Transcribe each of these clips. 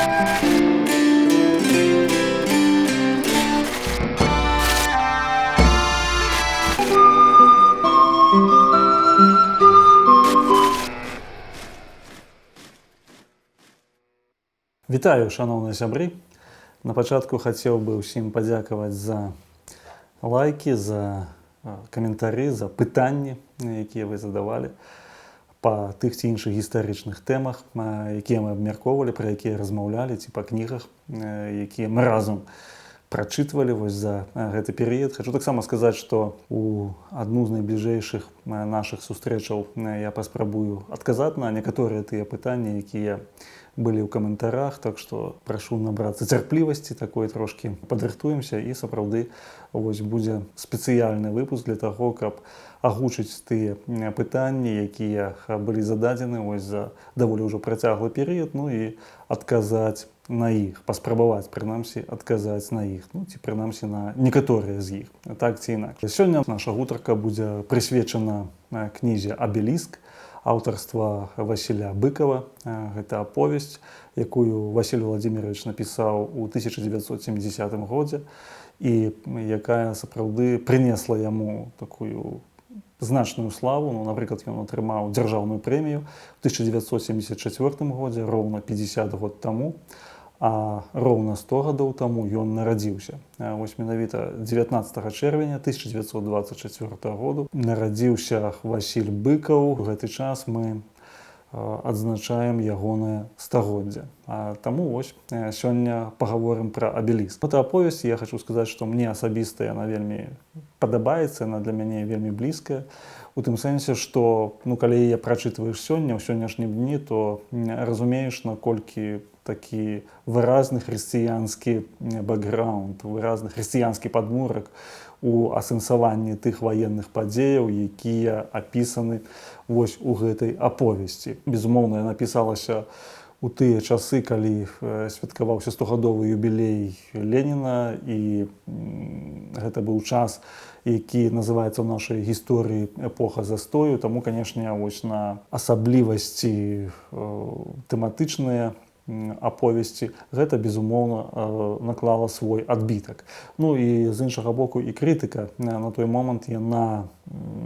Вітаю, шаноўныя сябры. На пачатку хацеў бы ўсім падзякаваць за лайкі, за каментары, за пытанні, якія вы задавалі па тых ці іншых гістарычных тэмах, якія мы абмяркоўвалі, пра якія размаўлялі, ці па кнігах, якія мы разам прачытвалі вось за гэты перыяд. Хачу таксама сказаць, што у адну з найбліжэйшых нашых сустрэчаў я паспрабую адказаць на некаторыя тыя пытанні, якія былі ў каментарах, так што прашу набрацца цярплівасці, такой трошкі падрыхтуемся, і сапраўды вось будзе спецыяльны выпуск для таго, каб агучыць тыя пытанні, якія былі зададзены вось за даволі ўжо працяглы перыяд, ну і адказаць на іх, паспрабаваць прынамсі адказаць на іх, ну ці прынамсі на некаторыя з іх, так ці інакш. Сёння наша гутарка будзе прысвечана кнізе «Абеліск» аўтарства Васіля Быкава. Гэта аповесць, якую Васіль Владимирович напісаў у 1970 годзе і якая сапраўды прынесла яму такую значную славу. Ну, напрыклад, ён атрымаў дзяржаўную прэмію в 1974 годзе, роўна 50 год таму, а роўна 100 гадоў таму ён нарадзіўся. Вось менавіта 19 чэрвеня 1924 году нарадзіўся Васіль Быкаў. У гэты час мы адзначаем ягонае стагоддзе. Таму вось сёння пагаворым пра «Абеліск». Гэта аповесць, я хачу сказаць, што мне асабіста яна вельмі падабаецца, яна для мяне вельмі блізкая. У тым сэнсе, што, ну, калі яе прачытваеш сёння, ў сённяшнім дні, то разумееш, наколькі такі выразны хрысціянскі бэкграунд, выразны хрысціянскі падмурак у асэнсаванні тых ваенных падзеяў, якія апісаны вось у гэтай аповесці. Безумоўна, яна пісалася у тыя часы, калі святкаваўся стогадовы юбілей Леніна, і гэта быў час, які называецца ў нашай гісторыі эпоха застою, таму, канешне, вось на асаблівасці тэматычныя аповесці гэта, безумоўна, наклала свой адбітак. Ну і з іншага боку, і крытыка на той момант, яна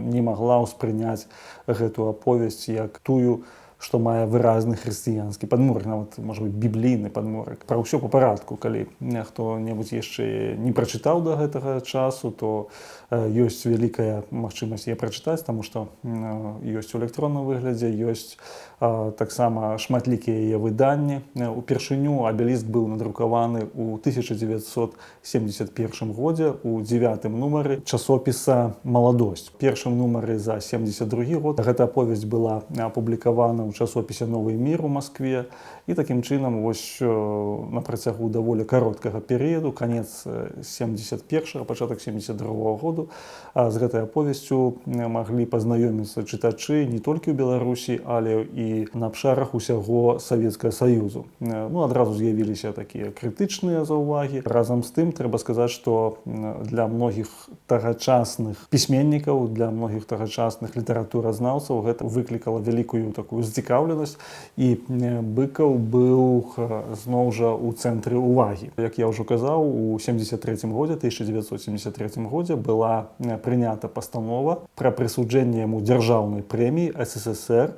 не магла ўспрыняць гэту аповесць як тую, што мае выразны хрысціянскі падмурак, нават, можа быць, біблійны падмурак. Пра ўсё па парадку. Калі хто-небудзь яшчэ не прачытаў да гэтага часу, то ёсць вялікая магчымасць яе прачытаць, таму што ёсць у электронным выглядзе, ёсць таксама шматлікія яе выданні. Упершыню «Абеліск» быў надрукаваны ў 1971 годзе у дзевятым нумары часопіса «Маладосць». Першым нумары за 72 год гэта аповесць была апублікавана ў часопісе «Новый мир» у Маскве, і такім чынам вось на працягу даволі кароткага перыяду, канец 71, пачатак 72 году, з гэтай аповесцю маглі пазнаёміцца чытачы не толькі ў Беларусі, але і на абшарах усяго Савецкага Саюзу. Ну, адразу з'явіліся такія крытычныя заўвагі. Разам з тым трэба сказаць, што для многіх тагачасных пісьменнікаў, для многіх тагачасных літаратуразнаўцаў гэта выклікала вялікую такую зацікаўленасць, і Быкаў быў зноў жа ў цэнтры ўвагі. Як я ўжо казаў, у 73 годзе, 1973 годзе была прынята пастанова пра прысуджэнне яму дзяржаўнай прэміі СССР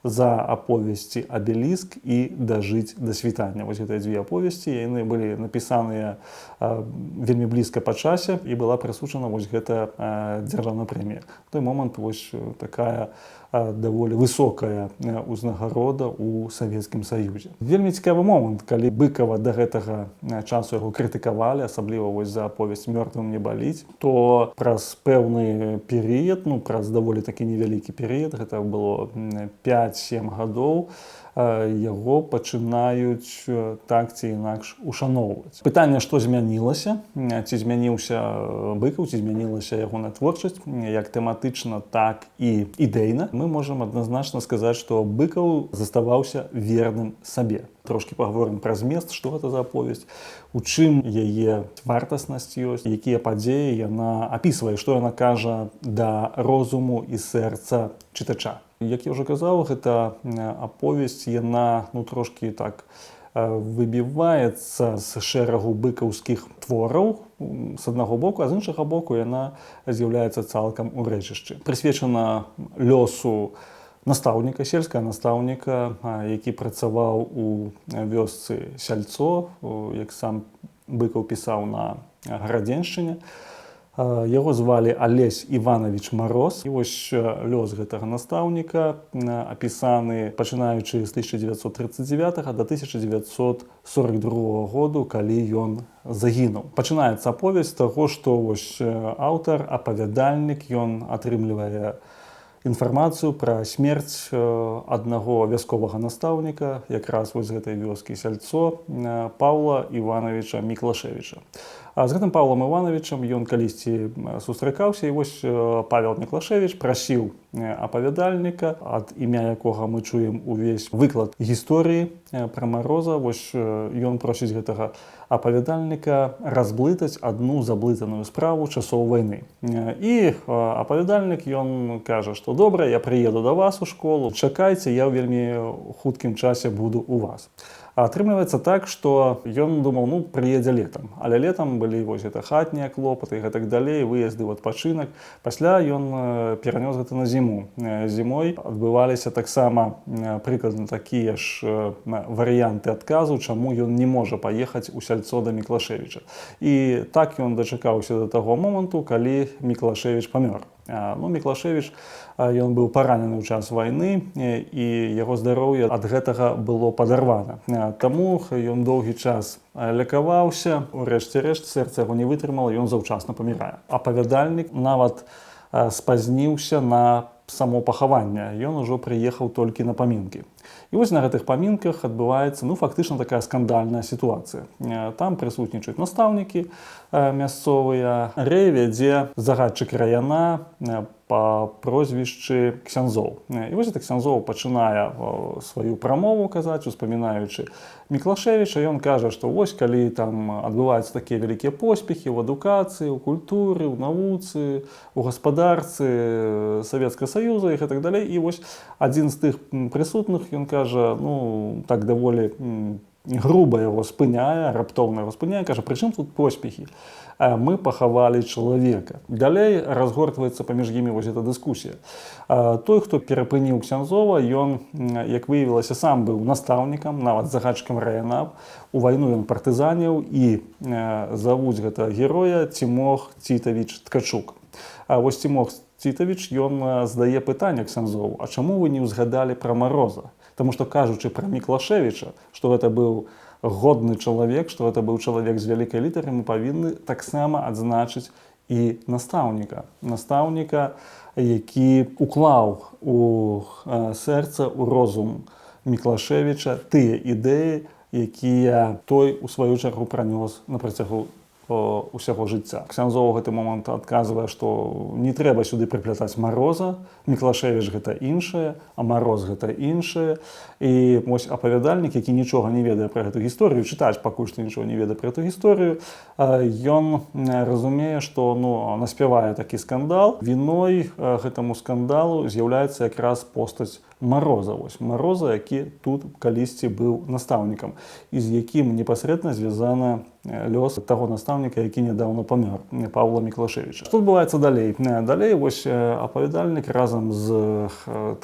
за аповесці «Абеліск» і «Дажыць да світання». Вось гэтыя дзве аповесці, яны былі напісаныя вельмі блізка па часе, і была прысуджана вось гэта дзяржаўная прэмія. У той момант вось такая даволі высокая узнагарода ў Савецкім Саюзе. Вельмі цікавы момант, калі Быкава да гэтага часу яго крытыкавалі, асабліва вось за аповесць «Мёртвым не баліць», то праз пэўны перыяд, ну, праз даволі такі невялікі перыяд, гэта было 5-7 гадоў, яго пачынаюць так ці інакш ушаноўваць. Пытанне, што змянілася, ці змяніўся Быкаў, ці змянілася ягоная творчасць, як тэматычна, так і ідэйна. Мы можам адназначна сказаць, што Быкаў заставаўся верным сабе. Трошкі паговорым пра змест, што гэта за аповесць, у чым яе вартаснасць ёсць, якія падзеі яна апісвае, што яна кажа да розуму і сэрца чытача. Як я ўжо казаў, гэта аповесць, яна, ну, трошкі так выбіваецца з шэрагу быкаўскіх твораў з аднаго боку, а з іншага боку яна з'яўляецца цалкам у рэчышчы. Прысвечана лёсу настаўніка, сельскага настаўніка, які працаваў у вёсцы Сяльцо, як сам Быкаў пісаў, на Гарадзеншчыне. Яго звалі Алесь Іванавіч Мароз. І вось лёс гэтага настаўніка апісаны, пачынаючы з 1939 до 1942 году, калі ён загінуў. Пачынаецца аповесць з таго, што вось аўтар, апавядальнік, ён атрымлівае інфармацыю пра смерць аднаго вясковага настаўніка, якраз вось з гэтай вёскі Сяльцо, Паўла Іванавіча Міклашэвіча. А з гэтым Паўлам Іванавічам ён калісьці сустракаўся, і вось Павел Міклашэвіч прасіў апавядальніка, ад імя якога мы чуем увесь выклад гісторыі пра Мароза, вось ён просіць гэтага апавядальніка разблытаць адну заблытаную справу часоў вайны. І апавядальнік, ён кажа, што добра, я прыеду да вас у школу, чакайце, я ў вельмі хуткім часе буду у вас. А атрымліваецца так, што ён думаў, ну, прыедзе летам, але летам былі вось гэта хатнія клопаты і гэтак далей, выезды ў адпачынак. Пасля ён перанёс гэта на зіму. Зімой адбываліся таксама прыкладна такія ж варыянты адказу, чаму ён не можа паехаць у Сяльцо да Міклашэвіча. І так ён дачакаўся да таго моманту, калі Міклашэвіч памёр. Ну, Міклашэвіч, ён быў паранены ў час вайны, і яго здароўе ад гэтага было падарвана. Таму ён доўгі час лекаваўся, урэшце рэшт сэрца яго не вытрымала, ён заўчасна памірае. Апавядальнік нават спазніўся на само пахаванне. Ён ужо прыехаў толькі на памінкі. І вось на гэтых памінках адбываецца, ну, фактычна такая скандальная сітуацыя. Там прысутнічаюць настаўнікі мясцовыя, рэй вядзе загадчык раяна па прозвішчы Ксяндзоў. І вось гэты Ксяндзоў пачынае сваю прамову казаць, успамінаючы Міклашэвіча. Ён кажа, што вось калі там адбываюцца такія вялікія поспехі ў адукацыі, у культуры, ў навуцы, у гаспадарцы Савецкага Саюза і гэтак далей. І вось адзін з тых прысутных, ён кажа, ну, так даволі груба яго спыняе, раптоўна яго спыняе, кажа: «Прычым тут поспехі? Мы пахавалі чалавека». Далей разгортваецца паміж імі вось эта дыскусія. Той, хто перапыніў ксяндзова, ён, як выявілася, сам быў настаўнікам, нават загадчыкам раяна. У вайну ён партызаніў, і завуць гэта героя Цімох Цітавіч Ткачук. А вось Цімох Цітавіч, ён задае пытанне ксяндзову: «А чаму вы не ўзгадалі пра Мароза? Таму што, кажучы пра Міклашэвіча, што гэта быў годны чалавек, што гэта быў чалавек з вялікай літары, мы павінны таксама адзначыць і настаўніка. Настаўніка, які уклаў у сэрца, у розум Міклашэвіча тыя ідэі, якія той у сваю чаргу пранёс на працягу усяго жыцця». Ксяндзоў у гэты момант адказвае, што не трэба сюды прыплятаць Мароза, Міклашэвіч гэта іншае, а Мароз гэта іншае. І вось апавядальнік, які нічога не ведае пра гэту гісторыю, чытач пакуль што нічога не ведае пра гэту гісторыю, ён разумее, што, ну, наспявае такі скандал. Віной гэтаму скандалу з'яўляецца якраз постаць Мароза. Вось Мароза, які тут калісьці быў настаўнікам і з якім непасрэдна звязана лёс таго настаўніка, які нядаўна памёр, Паўла Міклашэвіча. Што адбываецца далей? Далей вось апавядальнік разам з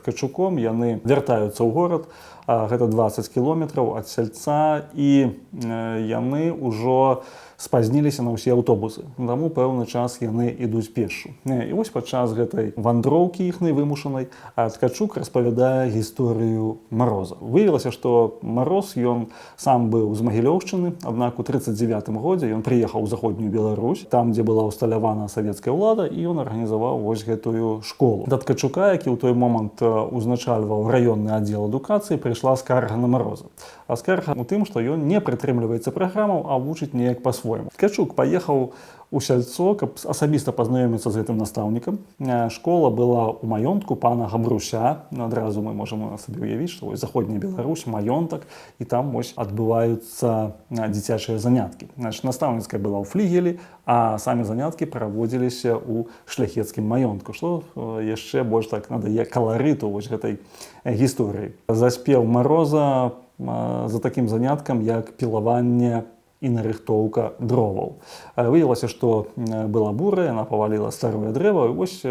Ткачуком, яны вяртаюцца ў горад, гэта 20 кіલોметраў ад Сяльца, і яны ўжо спазніліся на ўсе аўтобусы. Таму пэўны час яны ідуць пешшу. І вось падчас гэтай вандроўкі іхнай вымушанай Ткачук распавядае гісторыю Мароза. Выявілася, што Мароз, ён сам быў з Магілёўшчыны, аднак у 39 годзе ён прыехаў у заходнюю Беларусь, там, дзе была ўсталявана савецкая ўлада, і ён арганізаваў вось гэтую школу. Да Ткачука, які ў той момант узначальваў раённы аддзел адукацыі, прыйшла скарга на Мароза. А скарга у тым, што ён не прытрымліваецца праграмаў, а вучыць неяк па-свойму. Ткачук паехаў у Сяльцо, каб асабіста пазнаёміцца з гэтым настаўнікам. Школа была ў маёнтку пана Габруся. Ну, адразу мы можам сабе ўявіць, што вось заходняя Беларусь, маёнтак, і там вось адбываюцца дзіцячыя заняткі. Значит, настаўніцкая была ў флігелі, а самі заняткі праводзіліся ў шляхецкім маёнтку, што яшчэ больш так надае каларыту вось гэтай гісторыі. Заспеў Мароза. за такім заняткам, як пілаванне і нарыхтоўка дроваў. Выявілася, што была бура, яна паваліла старое дрэва, і вось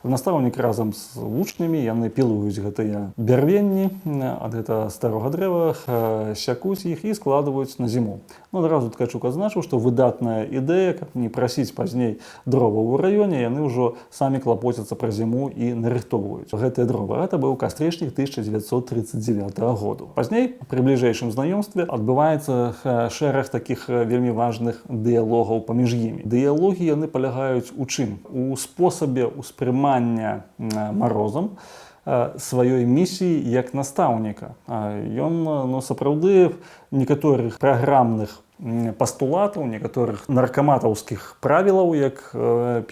настаўнік разам з вучнямі, яны пілуюць гэтыя бярвенні ад гэтага старога дрэва, сякуць іх і складваюць на зіму. Ну, адразу Ткачук адзначыў, што выдатная ідэя, каб не прасіць пазней дрова ў раёне, яны ўжо самі клапоцяцца пра зіму і нарыхтоўваюць гэтыя дровы. Гэта быў кастрычнік 1939 году. Пазней пры бліжэйшым знаёмстве адбываецца шэраг такіх вельмі важных дыялогаў паміж імі. Дыялогі яны палягаюць у чым? У спосабе ўспрымання Марозам сваёй місіі як настаўніка. Ён, ну, сапраўды некаторых праграмных пастулатаў, некаторых наркаматаўскіх правілаў, як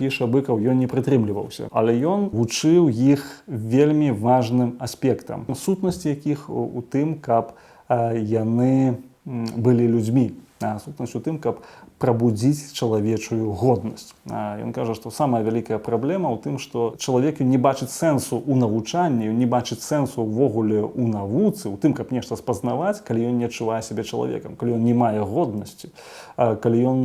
піша Быкаў, ён не прытрымліваўся. Але ён вучыў іх вельмі важным аспектам, сутнасць якіх у тым, каб яны былі людзьмі. Сутнасць у тым, каб прабудзіць чалавечую годнасць. Ён кажа, што самая вялікая праблема ў тым, што чалавек не бачыць сэнсу ў навучанні, не бачыць сэнсу ўвогуле ў навуцы, у тым, каб нешта спазнаваць, калі ён не адчувае сябе чалавекам, калі ён не мае годнасці, калі ён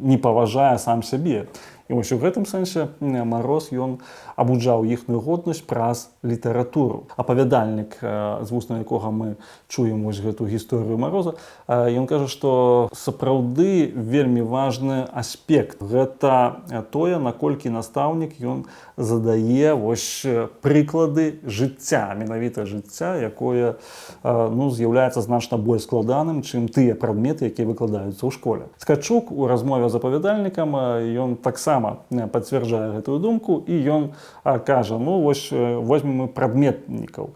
не паважае сам сябе. І вось у гэтым сэнсе Мароз, ён абуджаў іхную годнасць праз літаратуру. Апавядальнік, з вуснаў якога мы чуем вось гэту гісторыю Мароза, ён кажа, што сапраўды вельмі важны аспект гэта тое, наколькі настаўнік ён задае вось прыклады жыцця, менавіта жыцця, якое, ну, з'яўляецца значна больш складаным, чым тыя прадметы, якія выкладаюцца ў школе. Ткачук у размове з апавядальнікам, ён таксама пацвярджае гэтую думку, і ён кажа: ну вось возьмем мы прадметнікаў.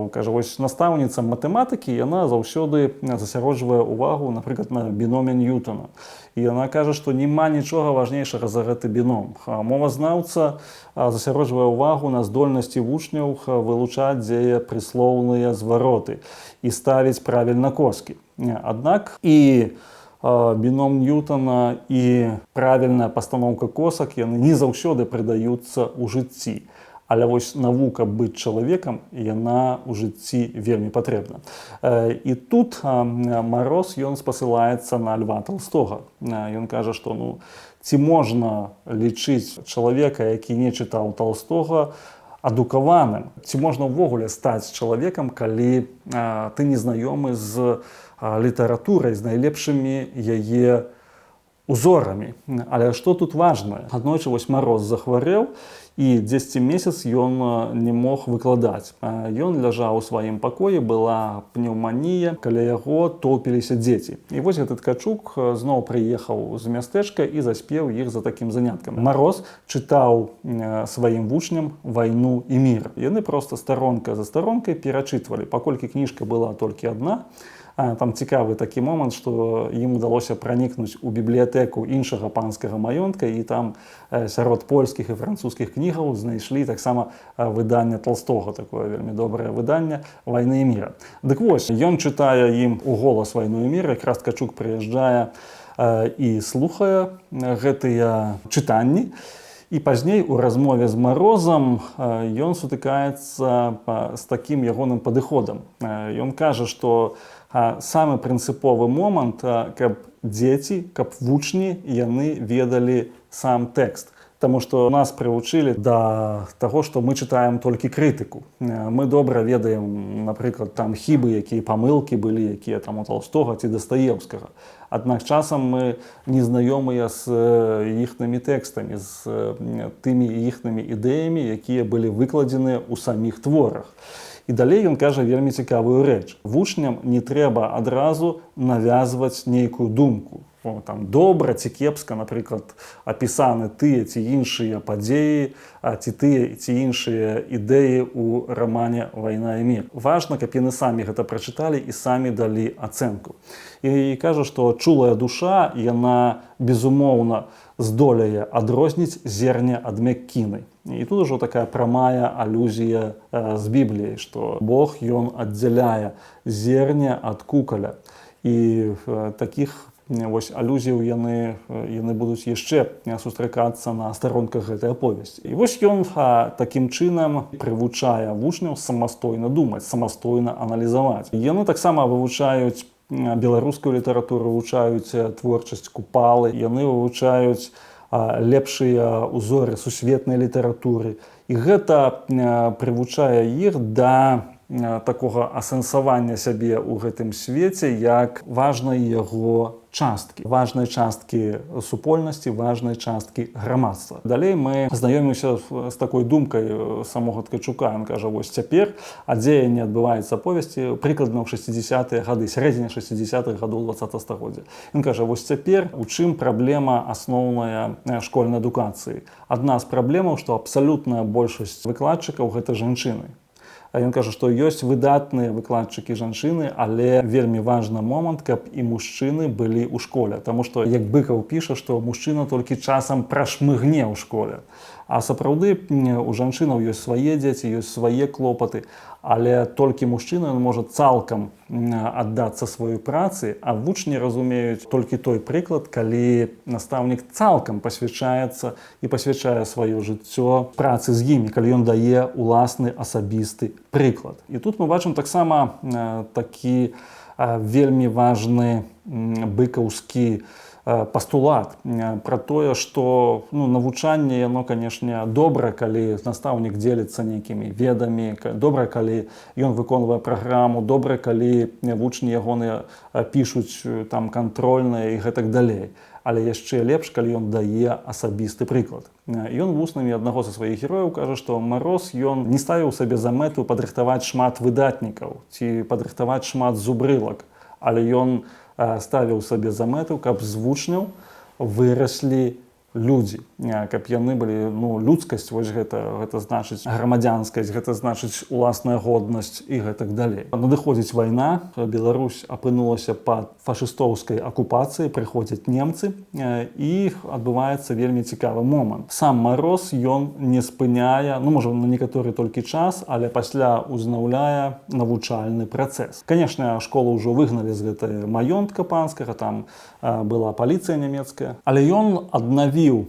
Кажа, вось настаўніца матэматыкі, яна заўсёды засяроджвае увагу, напрыклад, на біноме Ньютона. І яна кажа, што няма нічога важнейшага за гэты біном. Мовазнаўца засяроджвае ўвагу на здольнасці вучняў вылучаць дзеепрыслоўныя звароты і ставіць правільна коскі. Аднак і біном Ньютона, і правільная пастаноўка косак яны не заўсёды прыдаюцца ў жыцці. Але вось навука быць чалавекам, яна ў жыцці вельмі патрэбна. І тут Мароз, ён спасылаецца на Льва Толстога. Ён кажа, што, ну, ці можна лічыць чалавека, які не чытаў Толстога, адукаваным? Ці можна ўвогуле стаць чалавекам, калі ты не знаёмы з літаратурай, з найлепшымі яе узорамі? Але што тут важнае? Аднойчы вось Мароз захварэў, і 10 месяц ён не мог выкладаць. Ён ляжаў у сваім пакоі, была пнеўманія, каля яго тоўпіліся дзеці. І вось гэты Ткачук зноў прыехаў з мястэчка і заспеў іх за такім заняткам. Мароз чытаў сваім вучням «Вайну і мір». Яны проста старонка за старонкай перачытвалі, паколькі кніжка была толькі адна. Там цікавы такі момант, што ім удалося пранікнуць у бібліятэку іншага панскага маёнтка, і там сярод польскіх і французскіх кнігаў знайшлі таксама выданне Толстога, такое вельмі добрае выданне «Вайны і мира». Дык вось, ён чытае ім у голас «Вайну і мір», якраз Ткачук прыязджае і слухае гэтыя чытанні. І пазней у размове з Марозам ён сутыкаецца з такім ягоным падыходам. Ён кажа, што самы прынцыповы момант, каб дзеці, каб вучні яны ведалі сам тэкст. Таму што нас прывучылі да таго, што мы чытаем толькі крытыку. Мы добра ведаем, напрыклад, там хібы, якія памылкі былі, якія там у Толстога ці Дастаеўскага. Аднак часам мы не знаёмыя з іхнымі тэкстамі, з тымі іхнымі ідэямі, якія былі выкладзеныя ў саміх творах. І далей ён кажа вельмі цікавую рэч. Вучням не трэба адразу навязваць нейкую думку. О, там добра ці кепска, напрыклад, апісаны тыя ці іншыя падзеі, ці тыя ці іншыя ідэі ў рамане «Вайна і мір». Важна, каб яны самі гэта прачыталі і самі далі ацэнку. І кажа, што чулая душа, яна безумоўна здолее адрозніць зерня ад мяккіны. І тут ужо такая прамая алюзія з Бібліяй, што Бог, ён аддзяляе зерня ад кукаля. І такіх Вось алюзіяў яны будуць яшчэ сустракацца на старонках гэтай аповесці. І вось ён такім чынам прывучае вучняў самастойна думаць, самастойна аналізаваць. Яны таксама вывучаюць беларускую літаратуру, вывучаюць творчасць Купалы, яны вывучаюць лепшыя ўзоры сусветнай літаратуры. І гэта прывучае іх да такога асэнсавання сябе ў гэтым свеце як важнай яго часткі, важнай часткі супольнасці, важнай часткі грамадства. Далей мы знаёмімся з такой думкай самога Ткачука. Ён кажа: вось цяпер, а дзеянне адбываецца аповесці прыкладна ў 60-е гады, сярэдзіне 60-х гадоў 20 стагоддзя. Ён кажа: вось цяпер у чым праблема асноўная школьнай адукацыі? Адна з праблемаў, што абсалютная большасць выкладчыкаў — гэта жанчыны. Ён кажа, што ёсць выдатныя выкладчыкі жанчыны, але вельмі важны момант, каб і мужчыны былі ў школе. Таму што, як Быкаў піша, што мужчына толькі часам прашмыгне ў школе. А сапраўды у жанчынаў ёсць свае дзеці, ёсць свае клопаты, але толькі мужчына, ён можа цалкам аддацца сваёй працы, а вучні разумеюць толькі той прыклад, калі настаўнік цалкам пасвячаецца і пасвячае сваё жыццё працы з імі, калі ён дае уласны асабісты прыклад. І тут мы бачым таксама такі вельмі важны быкаўскі пастулат пра тое, што, ну, навучанне яно, канешне, добра, калі настаўнік дзеліцца нейкімі ведамі, добра, калі ён выконвае праграму, добра, калі вучні ягоныя пішуць там кантрольныя і гэтак далей. Але яшчэ лепш, калі ён дае асабісты прыклад. Ён вуснамі аднаго са сваіх герояў кажа, што Мароз, ён не ставіў сабе за мэту падрыхтаваць шмат выдатнікаў ці падрыхтаваць шмат зубрылак, але ён ставіў сабе за мэту, каб з вучняў выраслі людзі, каб яны былі, ну, людскасць. Вось гэта значыць грамадзянскасць, гэта значыць уласная годнасць і гэтак далей. Надыходзіць вайна, Беларусь апынулася пад фашыстоўскай акупацыяй, прыходзяць немцы, і адбываецца вельмі цікавы момант. Сам Мароз, ён не спыняе, ну, можа, на некаторы толькі час, але пасля узнаўляе навучальны працэс. Канешне, школу ўжо выгналі з гэтай маёнтка панскага, там была паліцыя нямецкая, але ён аднавіў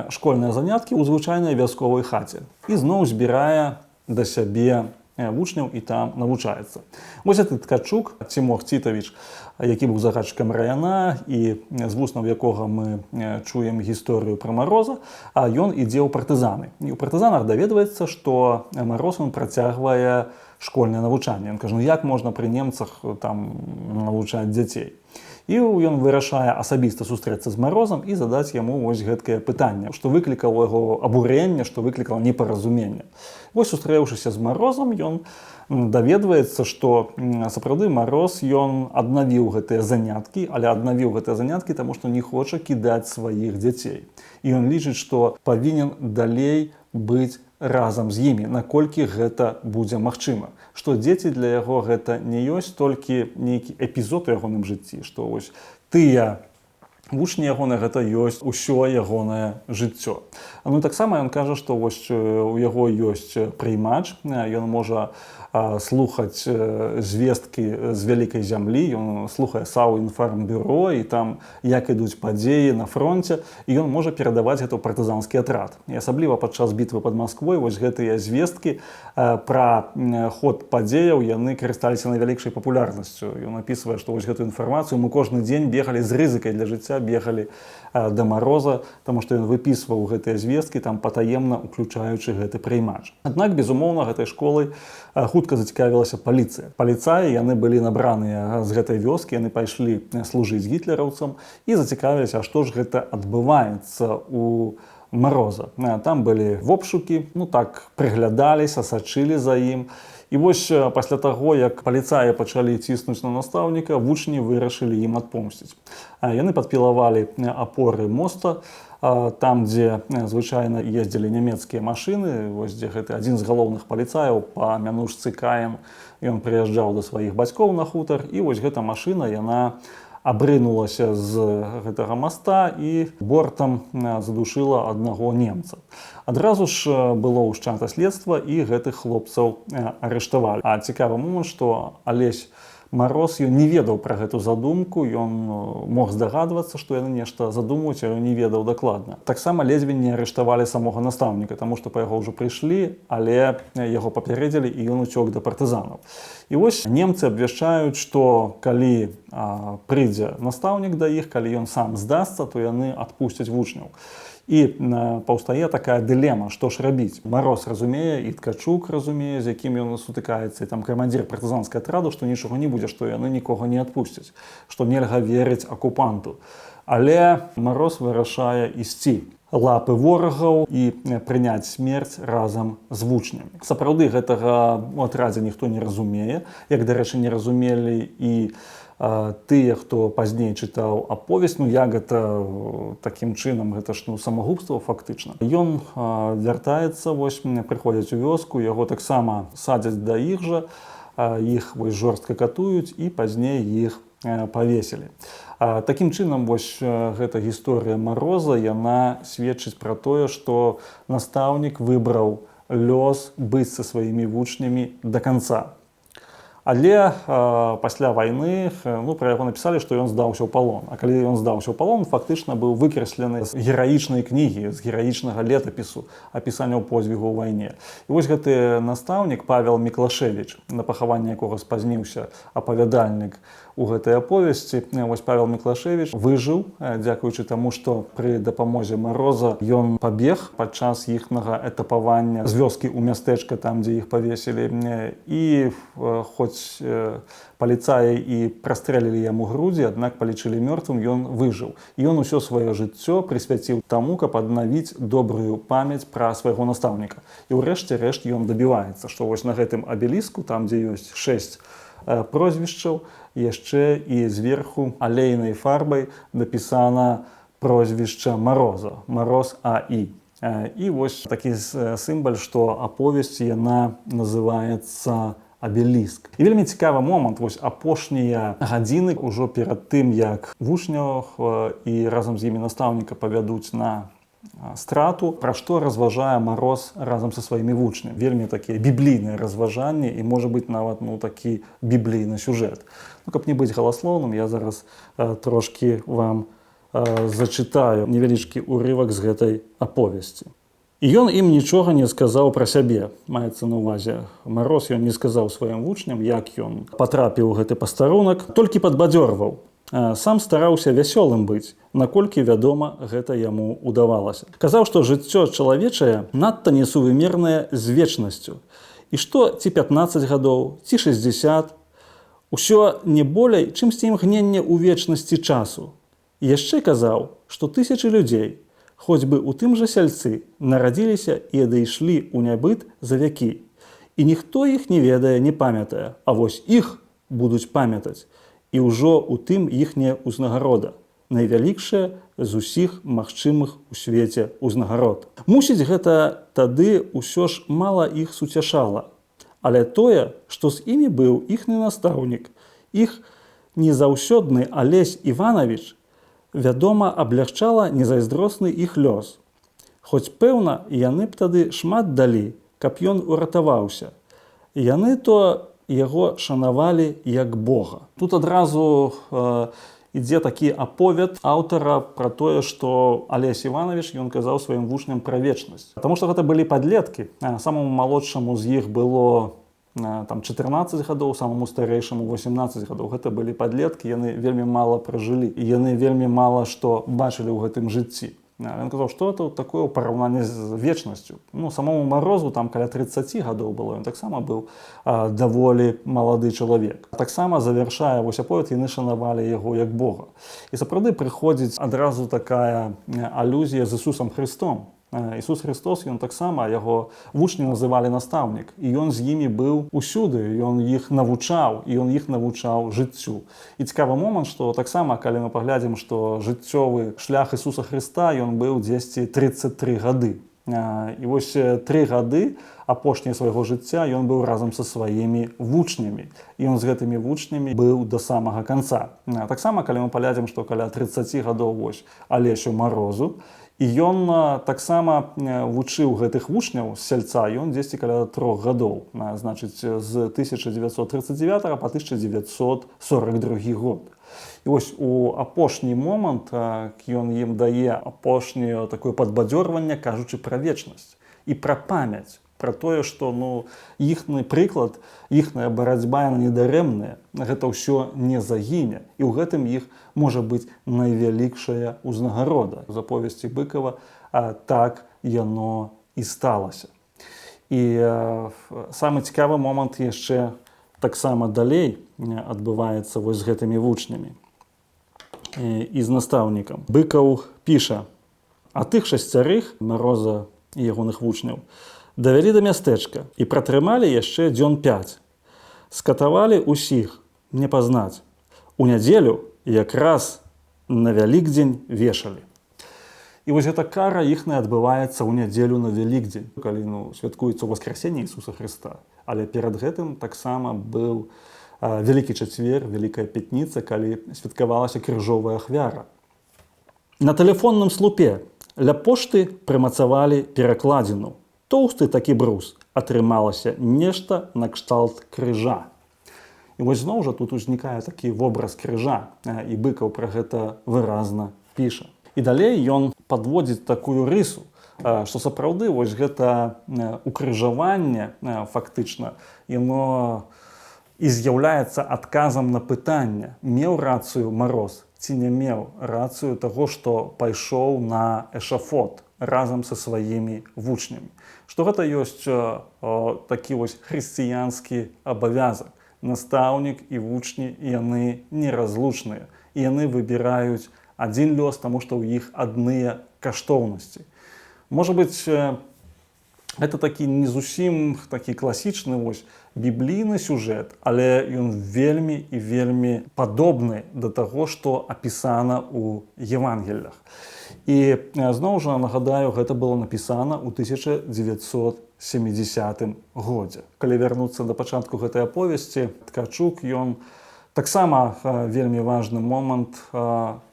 школьныя заняткі ў звычайнай вясковай хаце і зноў збірае да сябе вучняў і там навучаецца. Вось гэты Ткачук Цімох Цітавіч, які быў загадчыкам раяна і з вуснаў якога мы чуем гісторыю пра Мароза, а ён ідзе ў партызаны. І ў партызанах даведваецца, што Мароз, он працягвае школьнае навучанне. Ён кажа: ну як можна пры немцах там навучаць дзяцей? І ён вырашае асабіста сустрэцца з Марозам і задаць яму вось гэткае пытанне, што выклікала яго абурэнне, што выклікала непаразуменне. Вось, сустрэўшыся з Марозам, ён даведваецца, што сапраўды Мароз, ён аднавіў гэтыя заняткі, але аднавіў гэтыя заняткі, таму што не хоча кідаць сваіх дзяцей. І ён лічыць, што павінен далей быць разам з імі, наколькі гэта будзе магчыма. Што дзеці для яго — гэта не ёсць толькі нейкі эпізод у ягоным жыцці, што вось тыя вучні ягоны — гэта ёсць усё ягонае жыццё. Ну, таксама ён кажа, што вось у яго ёсць прыймач, ён можа слухаць звесткі з вялікай зямлі, ён слухае Саўінфармбюро і там як ідуць падзеі на фронте, і ён можа перадаваць гэта ў партызанскі атрад. І асабліва падчас бітвы пад Масквой вось гэтыя звесткі пра ход падзеяў, яны карысталіся найвялікшай папулярнасцю. Ён апісвае, што вось гэтую інфармацыю мы кожны дзень бегалі з рызыкай для жыцця, бегалі да Мароза, таму што ён выпісваў гэтыя звесткі там, патаемна уключаючы гэты прыймач. Аднак, безумоўна, гэтай школай хутка зацікавілася паліцыя. Паліцаі, яны былі набраныя з гэтай вёскі, яны пайшлі служыць гітлераўцам і зацікавіліся, а што ж гэта адбываецца у Мароза. Там былі вобшукі, ну, так прыглядаліся, сачылі за ім. І вось пасля таго, як паліцаі пачалі ціснуць на настаўніка, вучні вырашылі ім адпомсціць. Яны падпілавалі апоры моста, там, дзе звычайна ездзілі нямецкія машыны, вось дзе гэты адзін з галоўных паліцаяў па мянушцы Каін, ён прыязджаў да сваіх бацькоў на хутар, і вось гэта машына, яна абрынулася з гэтага моста і бортам задушыла аднаго немца. Адразу ж было ўшчата следства, і гэтых хлопцаў арыштавалі. А цікавы момант, што Алесь Мароз, ён не ведаў пра гэту задумку, ён мог здагадвацца, што яны нешта задумваюць, але не ведаў дакладна. Таксама ледзьве не арыштавалі самога настаўніка, таму што па яго ўжо прыйшлі, але яго папярэдзілі, і ён уцёк да партызанаў. І вось немцы абвяшчаюць, што калі прыйдзе настаўнік да іх, калі ён сам здасца, то яны адпусцяць вучняў. І паўстае такая дылема, што ж рабіць. Мароз разумее, і Ткачук разумее, з якім ён сутыкаецца, і там камандзір партызанскай атраду, што нічога не будзе, што яны нікога не адпусцяць, што нельга верыць акупанту. Але Мароз вырашае ісці лапы ворагаў і прыняць смерць разам з вучнямі. Сапраўды, гэтага у атрадзе ніхто не разумее, як, дарэчы, не разумелі і тыя, хто пазней чытаў аповесць: ну як гэта такім чынам, гэта ж, ну, самагубства фактычна. Ён вяртаецца, вось прыходзяць у вёску, яго таксама садзяць да іх жа, іх вось жорстка катуюць і пазней іх павесілі. Такім чынам, вось гэта гісторыя Мароза, яна сведчыць пра тое, што настаўнік выбраў лёс быць са сваімі вучнямі до конца. Але пасля вайны, ну, пра яго напісалі, што ён здаўся ў палон. А калі ён здаўся ў палон, фактычна быў выкрэслены з гераічнай кнігі, з гераічнага летапісу апісанняў подзвігу ў вайне. І вось гэты настаўнік Павел Міклашевіч, на пахаванне якога спазніўся апавядальнік у гэтай аповесці, вось Павел Міклашевіч выжыў, дзякуючы таму, што пры дапамозе Мароза ён пабег падчас іхнага этапавання з вёскі ў мястэчка, там, дзе іх павесілі. І хоць паліцаі і прастрэлілі яму грудзі, аднак палічылі мёртвым, ён выжыў. І ён усё сваё жыццё прысвяціў таму, каб аднавіць добрую памяць пра свайго настаўніка. І ўрэшце рэшт ён дабіваецца, што вось на гэтым абеліску, там, дзе ёсць шэсць прозвішчаў, яшчэ і зверху алейнай фарбай напісана прозвішча Мароза, Мароз А. І вось такі сімбаль, што аповесць, яна называецца «Абеліск». І вельмі цікавы момант: вось апошнія гадзіны ўжо перад тым, як вучняў і разам з імі настаўніка павядуць на страту, пра што разважае Мароз разам са сваімі вучнямі. Вельмі такія біблійныя разважанні і, можа быць, нават, ну, такі біблійны сюжэт. Ну, каб не быць галаслоўным, я зараз трошкі вам зачытаю невялічкі урывак з гэтай аповесці. І ён ім нічога не сказаў пра сябе, маецца на ўвазе Мароз, ён не сказаў сваім вучням, як ён патрапіў у гэты пастарунак, толькі падбадзёрваў. Сам стараўся вясёлым быць, наколькі, вядома, гэта яму удавалася. Казаў, што жыццё чалавечае надта несувымернае з вечнасцю. І што ці 15 гадоў, ці 60, усё не болей, чымсьці імгненне ў вечнасці часу. І яшчэ казаў, што тысячы людзей, хоць бы ў тым жа сяльцы, нарадзіліся і адышлі ў нябыт за вякі. І ніхто іх не ведае, не памятае, а вось іх будуць памятаць. І ўжо ў тым іхняя ўзнагарода, найвялікшая з усіх магчымых у свеце ўзнагарод. Мусіць, гэта тады ўсё ж мала іх суцяшала. Але тое, што з імі быў іхны настаўнік, іх незаўсёдны Алесь Іванавіч, вядома, аблягчала незайздросны іх лёс. Хоць, пэўна, яны б тады шмат далі, каб ён уратаваўся. Яны то яго шанавалі як Бога. Тут адразу ідзе такі аповед аўтара пра тое, што Алесь Іванавіч, ён казаў сваім вучням пра вечнасць. Таму што гэта былі падлеткі. Самому малодшаму з іх было там 14 гадоў, самому старэйшаму 18 гадоў. Гэта былі падлеткі, яны вельмі мала пражылі і яны вельмі мала што бачылі ў гэтым жыцці. Ён казаў, што это такое ў параўнанні з вечнасцю. Ну, самому Марозу там каля 30 гадоў было, ён таксама быў даволі малады чалавек. Таксама завяршае вось аповед: яны шанавалі яго як Бога. І сапраўды прыходзіць адразу такая алюзія з Ісусам Хрыстом. Ісус Хрыстос, ён таксама, яго вучні называлі настаўнік, і ён з імі быў усюды, ён іх навучаў, і ён іх навучаў жыццю. І цікавы момант, што таксама, калі мы паглядзім, што жыццёвы шлях Ісуса Хрыста, ён быў дзесьці 33 гады. І вось 3 гады апошнія свайго жыцця ён быў разам са сваімі вучнямі. І ён з гэтымі вучнямі быў да самага канца. Таксама, калі мы паглядзім, што каля 30 гадоў вось Алесю Марозу, і І ён таксама вучыў гэтых вучняў з сяльца, ён дзесьці каля 3 гадоў, значыць, з 1939 по 1942 год. І вось у апошні момант ён ім дае апошняе такое падбадзёрванне, кажучы пра вечнасць і пра памяць, пра тое, што, ну, іхны прыклад, іхная барацьба, яна недарэмная, гэта ўсё не загіне, і ў гэтым іх можа быць найвялікшая ўзнагарода. З аповесці Быкова так яно і сталася. І самы цікавы момант яшчэ таксама далей адбываецца вось з гэтымі вучнямі і з настаўнікам. Быкаў піша: «А тых шасцярых, Мароза і ягоных вучняў, давялі да мястэчка і пратрымалі яшчэ дзён 5. Скатавалі ўсіх, не пазнаць. У нядзелю, якраз на Вялікдзень, вешалі». І вось гэта кара іхная адбываецца ў нядзелю на Вялікдзень, калі, ну, святкуецца ўваскрасенне Ісуса Хрыста. Але перад гэтым таксама быў Вялікі чацвер, Вялікая пятніца, калі святкавалася крыжовая ахвяра. «На тэлефонным слупе ля пошты прымацавалі перакладзіну. Тоўсты такі брус, атрымалася нешта накшталт крыжа». І вось зноў жа тут узнікае такі вобраз крыжа, і Быкаў пра гэта выразна піша. І далей ён падводзіць такую рысу, што сапраўды вось гэта укрыжаванне фактычна яно і з'яўляецца адказам на пытанне, меў рацыю Мароз ці не меў рацыю таго, што пайшоў на эшафот разам са сваімі вучнямі. Што гэта ёсць такі вось хрысціянскі абавязак. Настаўнік і вучні, яны неразлучныя. І яны выбіраюць адзін лёс, таму што ў іх адныя каштоўнасці. Можа быць, это такі не зусім такі класічны вось біблійны сюжэт, але ён вельмі і вельмі падобны да таго, што апісана ў Евангеллях. І зноў жа нагадаю, гэта было напісана ў 1970 годзе. Калі вярнуцца да пачатку гэтай аповесці, Ткачук, ён таксама вельмі важны момант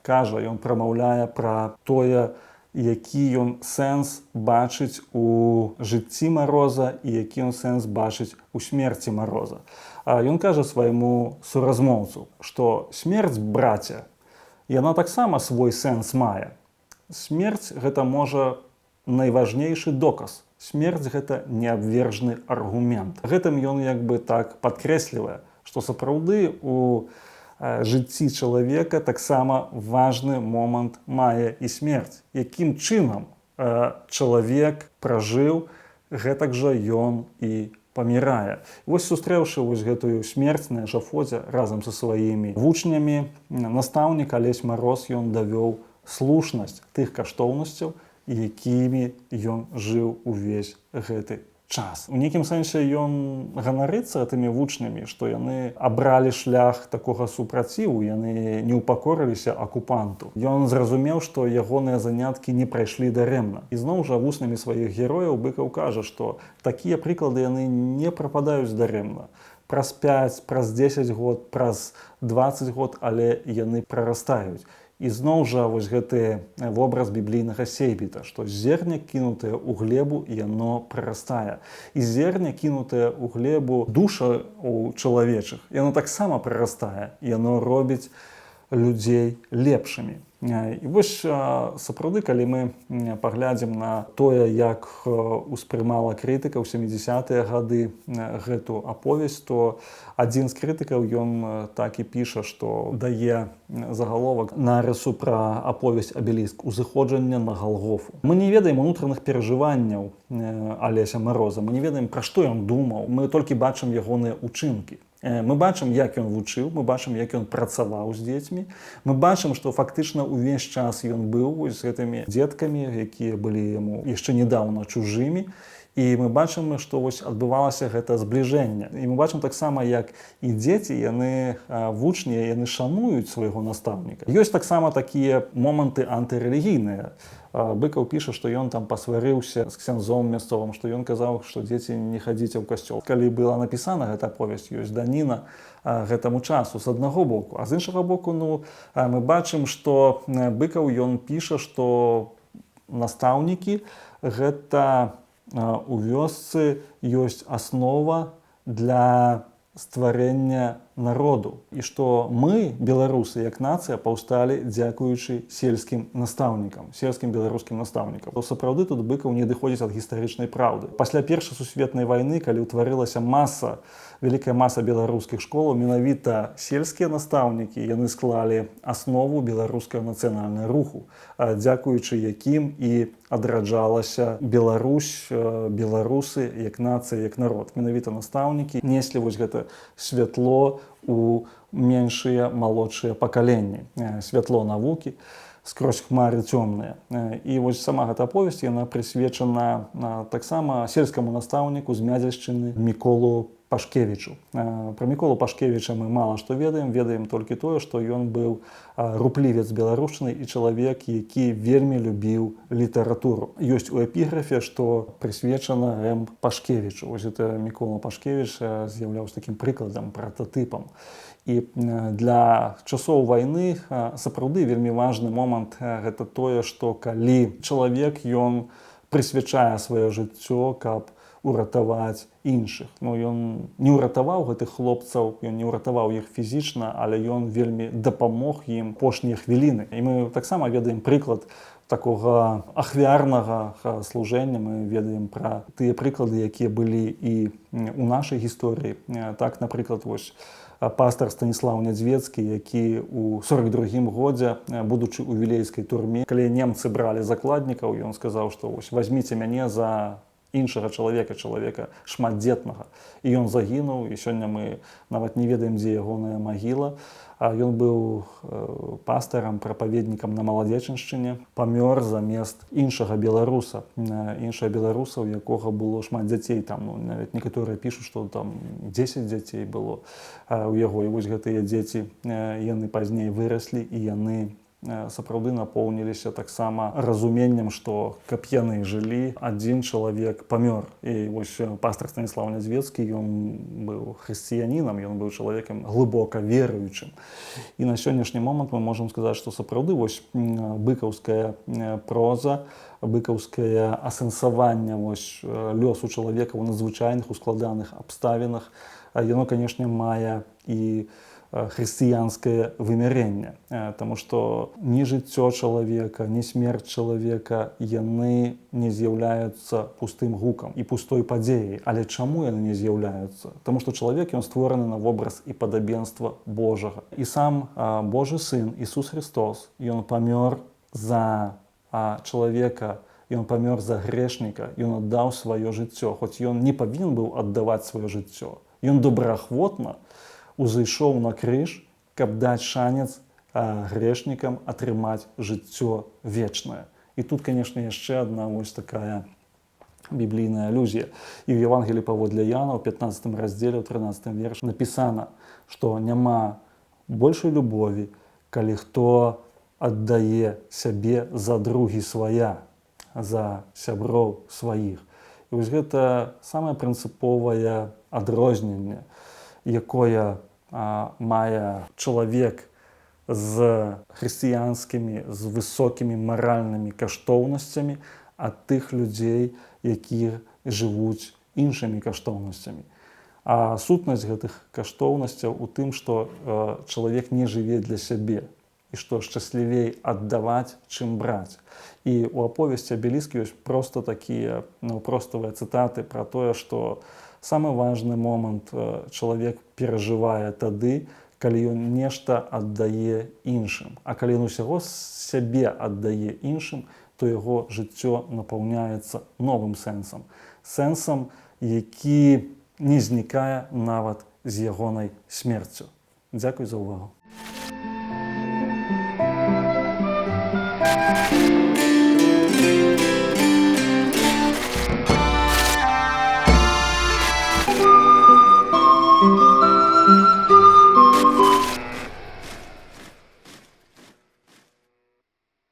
кажа, ён прамаўляе пра тое, які ён сэнс бачыць у жыцці Мароза і які ён сэнс бачыць у смерці Мароза. Ён кажа свайму суразмоўцу, што смерць, браце, яна таксама свой сэнс мае. Смерць — гэта, можа, найважнейшы доказ. Смерць — гэта неабвержны аргумент. Гэтым ён як бы так падкрэслівае, што сапраўды у жыцці чалавека таксама важны момант мае і смерць. Якім чынам чалавек пражыў, гэтак жа ён і памірае. Вось сустрэўшы вось гэтую смерць на эшафоце разам са сваімі вучнямі, настаўнік Алесь Мароз, ён давёў слушнасць тых каштоўнасцяў, якімі ён жыў увесь гэты час. У нейкім сэнсе ён ганарыцца тымі вучнямі, што яны абралі шлях такога супраціву, яны не ўпакорыліся акупанту. Ён зразумеў, што ягоныя заняткі не прайшлі дарэмна. І зноў жа вуснамі сваіх герояў Быкаў кажа, што такія прыклады, яны не прападаюць дарэмна. Праз 5, праз 10 год, праз 20 год, але яны прарастаюць. І зноў жа вось гэты вобраз біблійнага сейбіта, што зерне, кінутае ў глебу, яно прарастае. І зерне, кінутае ў глебу душа у чалавечых, яно таксама прарастае, яно робіць людзей лепшымі. І вось сапраўды, калі мы паглядзім на тое, як успрымала крытыка ў 70-е гады гэту аповесць, то адзін з крытыкаў, ён так і піша, што дае загаловак нарысу пра аповесць «Абеліск»: «Узыходжанне на Галгофу». Мы не ведаем унутраных перажыванняў Алеся Мароза, мы не ведаем, пра што ён думаў, мы толькі бачым ягоныя учынкі. Мы бачым, як ён вучыў, мы бачым, як ён працаваў з дзецьмі. Мы бачым, што фактычна ўвесь час ён быў вось з гэтымі дзеткамі, якія былі яму яшчэ недаўна чужымі. І мы бачым, што вось адбывалася гэта збліжэнне. І мы бачым таксама, як і дзеці, яны, вучні, яны шануюць свайго настаўніка. Ёсць таксама такія моманты антырэлігійныя. Быкаў піша, што ён там пасварыўся з ксяндзом мясцовым, што ён казаў, што дзеці, не хадзіце ў касцёл. Калі была напісана гэта аповесць, ёсць даніна гэтаму часу з аднаго боку, а з іншага боку, ну, мы бачым, што Быкаў, ён піша, што настаўнікі гэта у вёсцы ёсць аснова для стварэння народу, і што мы, беларусы, як нацыя паўсталі дзякуючы сельскім настаўнікам, сельскім беларускім настаўнікам. То сапраўды тут Быкаў не адыходзіць ад гістарычнай праўды. Пасля Першай сусветнай вайны, калі ўтварылася вялікая маса беларускіх школаў, менавіта сельскія настаўнікі, яны склалі аснову беларускага нацыянальнага руху, дзякуючы якім і адраджалася Беларусь, беларусы як нацыя, як народ. Менавіта настаўнікі неслі вось гэта святло у меншыя, малодшыя пакаленні, святло навукі скрозь хмары цёмныя. І вось сама гэта аповесць, яна прысвечана таксама сельскаму настаўніку з Мядзельшчыны Міколу Пашкевічу. Пра Міколу Пашкевіча мы мала што ведаем, ведаем толькі тое, што ён быў руплівец беларушчыны і чалавек, які вельмі любіў літаратуру. Ёсць у эпіграфе, што прысвечана М. Пашкевічу. Вось это Мікола Пашкевіч з'яўляўся такім прыкладам, прататыпам. І для часоў вайны сапраўды вельмі важны момант гэта тое, што калі чалавек, ён прысвячае сваё жыццё, каб уратаваць іншых. Ну, ён не ўратаваў гэтых хлопцаў, ён не ўратаваў іх фізічна, але ён вельмі дапамог ім апошнія хвіліны. І мы таксама ведаем прыклад такога ахвярнага служэння, мы ведаем пра тыя прыклады, якія былі і у нашай гісторыі. Так, напрыклад, вось пастар Станіслаў Нядзвецкі, які ў 42 годзе, будучы ў вілейскай турме, калі немцы бралі закладнікаў, ён сказаў, што вось возьміце мяне за іншага чалавека, чалавека шматдзетнага. І ён загінуў, і сёння мы нават не ведаем, дзе ягоная магіла. А ён быў пастарам, прапаведнікам на Маладзечаншчыне, памёр замест іншага беларуса, іншага беларуса, у якога было шмат дзяцей там, ну, нават некаторыя пішуць, што там 10 дзяцей было у яго. І вось гэтыя дзеці, яны пазней выраслі, і яны сапраўды напоўніліся таксама разуменнем, што каб яны жылі, адзін чалавек памёр. І вось пастар Станіслаў Нядзвецкі, ён быў хрысціянінам, ён быў чалавекам глыбока веруючым. І на сённяшні момант мы можам сказаць, што сапраўды вось быкаўская проза, быкаўскае асэнсаванне вось лёсу чалавека ў надзвычайных, у складаных абставінах, яно, канешне, мае і хрысціянскае вымярэнне. Таму што ні жыццё чалавека, ні смерць чалавека, яны не з'яўляюцца пустым гукам і пустой падзеяй. Але чаму яны не з'яўляюцца? Таму што чалавек, ён створаны на вобраз і падабенства Божага. І сам Божы сын Ісус Христос, ён памёр за чалавека, ён памёр за грэшніка, ён аддаў сваё жыццё, хоць ён не павінен быў аддаваць сваё жыццё. Ён добраахвотна узышоў на крыж, каб даць шанец грэшнікам атрымаць жыццё вечнае. І тут, канешне, яшчэ адна вось такая біблійная алюзія. І ў Евангелі паводле Яна ў 15 раздзеле, ў 13 вершы напісана, што няма большай любові, калі хто аддае сябе за другі свая, за сяброў сваіх. І вось гэта самае прынцыповае адрозненне, якое мае чалавек з хрысціянскімі, з высокімі маральнымі каштоўнасцямі ад тых людзей, якія жывуць іншымі каштоўнасцямі. А сутнасць гэтых каштоўнасцяў у тым, што чалавек не жыве для сябе і што шчаслівей аддаваць, чым браць. І ў аповесці «Абеліск» ёсць проста такія наўпроставыя цытаты пра тое, што самы важны момант чалавек перажывае тады, калі ён нешта аддае іншым. А калі ён усяго сябе аддае іншым, то яго жыццё напаўняецца новым сэнсам. Сэнсам, які не знікае нават з ягонай смерцю. Дзякуй за ўвагу.